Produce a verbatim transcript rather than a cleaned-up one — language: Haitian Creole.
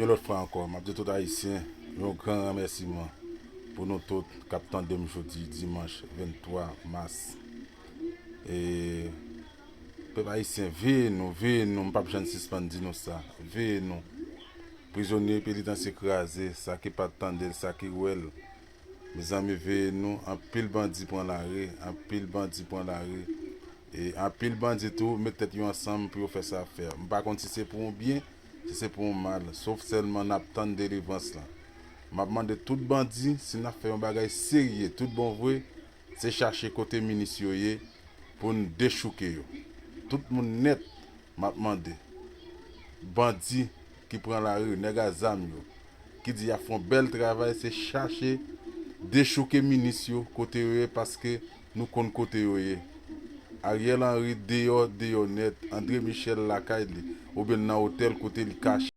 Yon lòt fwa ankò, m ap di tout Ayisyen yon gran remèsiman pou nou tout k ap tande m jodi dimanch venntwa mas. E pèp ayisyen, veye nou, veye nou, m p ap janm sispann di nou sa, veye nou. Prizonye penitansye kraze, sa ki pa t tande l, sa ki wè l. Mezanmi, veye nou, anpil bandi pran lari, anpil bandi pran lari. E anpil bandi tou met tèt yo ansanm pou yo fè sa fè. M pa konn si se pou yon byen, si se pou yon mal. Sof sèlman n ap tann delivrans lan. M ap mande tout bandi, si n ap fè yon bagay serye, tout bon vre, se chache kote minis yo ye pou n dechouke yo. Tout moun nèt, m ap mande. Bandi ki pran lari, nèg a zam yo, ki di y ap fè yon bèl travay, se chache dechouke minis yo kote yo ye, paske nou konn kote yo ye. Ariel Henry deyò, deyò nèt. André Michel lakay li, oubyen nan otèl kote li kache.